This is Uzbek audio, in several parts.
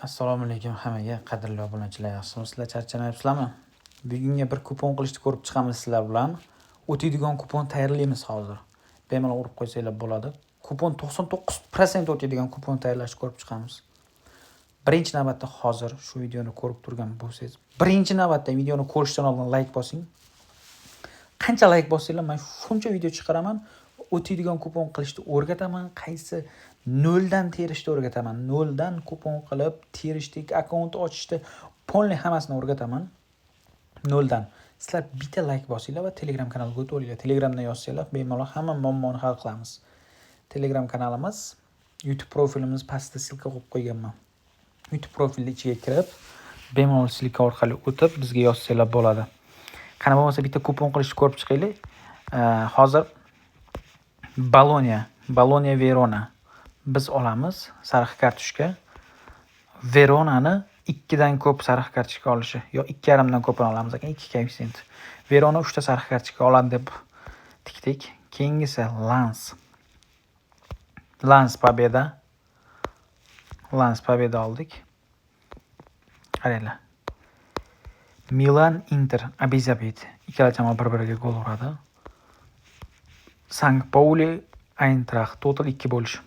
Assalomu alaykum hammaga, qadrli obunachilar, yaxshimisizlar, charchamayapsizlarmi? Bugunga bir kupon qilishni ko'rib chiqamiz sizlar bilan. O'tadigan kupon tayyorlaymiz hozir. Bemalol urib qo'ysanglar bo'ladi. Kupon 99% o'tadigan kupon tayyorlashni ko'rib chiqamiz. Birinchi navbatda hozir shu videoni ko'rib turgan bo'lsangiz, birinchi navbatda videoni ko'rishdan oldin like bosing. Qancha like bossanglar, men shuncha video chiqaraman. O'tadigan kupon qilishni o'rgataman, qaysi noldan terishni o'rgataman. Noldan kupon qilib terishni, akkaunt ochishni, полный hammasini o'rgataman. Noldan. Sizlar bitta like bosinglar va Telegram kanaliga o'tib olinglar. Telegramdan yozsanglar, bemalol hamma muammoni hal qilamiz. Telegram kanalimiz YouTube profilimiz pastda ссылка qo'yib qo'yganman. YouTube profilni ichiga kirib, bemalol ссылка orqali o'tib bizga yozsanglar bo'ladi. Qani bo'lmasa bitta kupon qilishni ko'rib chiqaylik. Hozir Boloniya Verona biz olamiz sariq kartochka. Veronani 2 dan ko'p sariq kartochka olishi yo 2,5 dan ko'pini olamiz ekan, 2 koeffitsient. Verona 3 ta sariq kartochka oladi deb tikdik. Keyingisi Lans. Lans победа. Lans победа oldik. Qaranglar. Milan Inter обе забить. Ikkala jamoa bir-biriga gol uradi. Sankt Pauli Eintracht total 2 bo'lishi.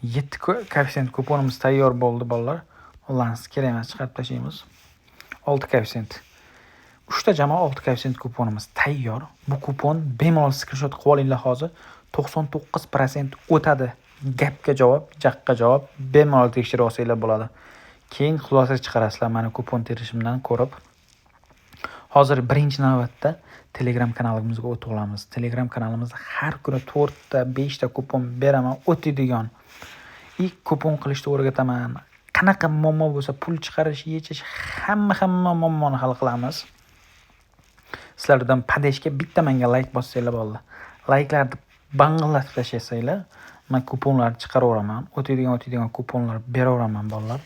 7 koeffitsient kuponimiz tayyor bo'ldi, bolalar. Lans kerak emas, chiqarib tashlaymiz. 6 koeffitsient. 3 ta jamoa 6 koeffitsient kuponimiz tayyor. Bu kupon bemalol skrinshot qilib olinglar hozir. 99% o'tadi. Gapga javob, jaqqa javob, bemalol tekshirib olsanglar bo'ladi. Keyin xulosa chiqarasizlar mani kupon terishimdan ko'rib. Hozir birinchi navbatda Telegram kanalimizga o'tib olamiz. Telegram kanalimizda har kuni 4 ta, 5 ta kupon beraman, o'tadigan. И kupon qilishni o'rgataman. Qanaqa muammo bo'lsa, pul chiqarish, yechish, hamma muammoni hal qilamiz. Sizlardan поддержка bitta menga like bossanglar bo'ldi. Layklarni bang'illatib tashlasanglar, men kuponlarni chiqaraveraman. O'tadigan kuponlar beraveraman, bolalar.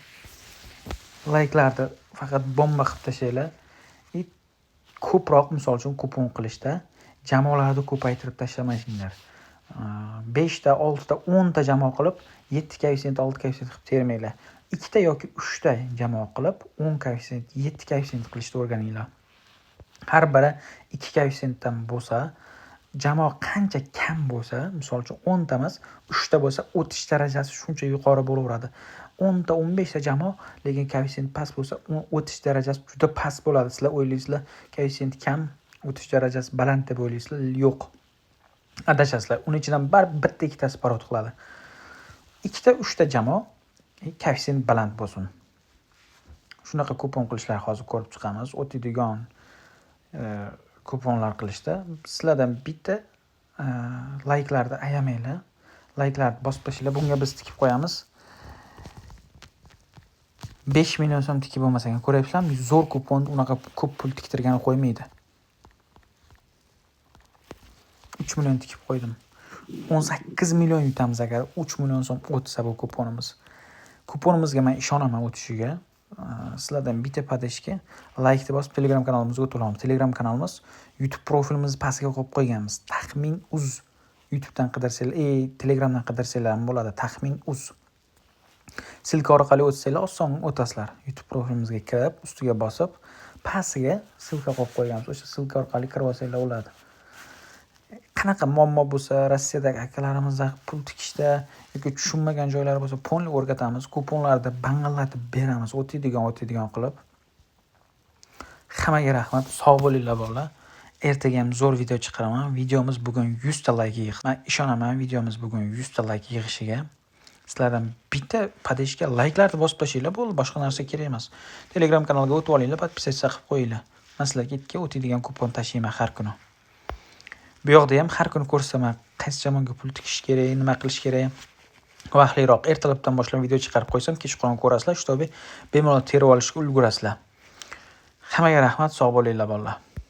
Layklarni faqat bomba qilib tashlanglar. И ko'proq, misol uchun, kupon qilishda jamoalarni ko'paytirib tashlamanglar. 5 ta, 6 ta, 10 ta jamoa qilib 7 koeffitsient, 6 koeffitsient qilib termanglar. 2 ta yoki 3 ta jamoa qilib 10 koeffitsient, 7 koeffitsient qilishni o'rganinglar. Har biri 2 koeffitsiyentdan bo'lsa, jamoa qancha kam bo'lsa, misol uchun 10 ta emas, 3 ta bo'lsa, o'tish darajasi shuncha yuqori bo'laveradi. 10 ta, 15 ta jamoa, lekin koeffitsient past bo'lsa, o'tish darajasi juda past bo'ladi. Sizlar o'ylaysizlar, koeffitsient kam, o'tish darajasi baland deb o'ylaysizlar, yo'q. Adashasizlar. Uni ichidan baribir bitta ikkitasi parod qiladi. 2 ta, 3 ta jamoa koeffitsient baland bo'lsin. Shunaqa kupon qilishlar hozir ko'rib chiqamiz. O'tadigan kuponlar qilishda sizlardan bitta layklarni ayamanglar. Layklarni bosib tashlanglar. Bunga biz tikib qo'yamiz. 5 million so'm tikib bo'lmasa ekan. Ko'ryapsizlarmi? Zo'r kupon unaqa ko'p pul tiktirgani qo'ymaydi. 3 million tikib qo'ydim. 18 million yutamiz agar 3 million so'm o'tsa bu kuponimiz. Kuponimizga men ishonaman o'tishiga. Sizlardan bitta поддержка laykni bosib Telegram kanalimizga o'tib olamiz. Telegram kanalimiz YouTube profilimizni pastiga qo'yib qo'yganmiz. Taxmin uz YouTubedan qidirsanglar, Telegramdan qidirsanglar ham bo'ladi. Taxmin uz. Ссылка orqali o'tsanglar oson o'tasizlar. YouTube profilimizga kirib, ustiga bosib, pastiga ссылка qo'yib qo'yganmiz. O'sha ссылка orqali kirib olsanglar bo'ladi. Qanaqa muammo bo'lsa, Rossiyadagi akalarimizda pul tikishda yoki tushunmagan joylari bo'lsa, полный o'rgatamiz. Kuponlarni bang'illatib beramiz, o'tadigan qilib. Hammaga rahmat. Sog' bo'linglar, bolalar. Ertaga ham zo'r video chiqaraman. Videomiz bugun 100 ta layk yig'di. Men ishonaman, videomiz bugun 100 ta layk yig'ishiga. Sizlardan bitta поддержка layklarni bosib tashlanglar, bo'ldi, boshqa narsa kerak emas. Telegram kanalga o'tib olinglar, подписаться qilib qo'yinglar. Men sizlarga ikki o'tadigan kupon tashlayman har kuni. Bu yoqda ham har kuni ko'rsataman, qaysi jamoaga pul tikish kerak, nima qilish kerak. Vaqtliroq ertalabdan boshlab video chiqarib qo'ysam, kechqurun ko'rasizlar, чтобы bemalol terib olishga ulgurasizlar. Hammaga rahmat, sog' bo'linglar, bolalar.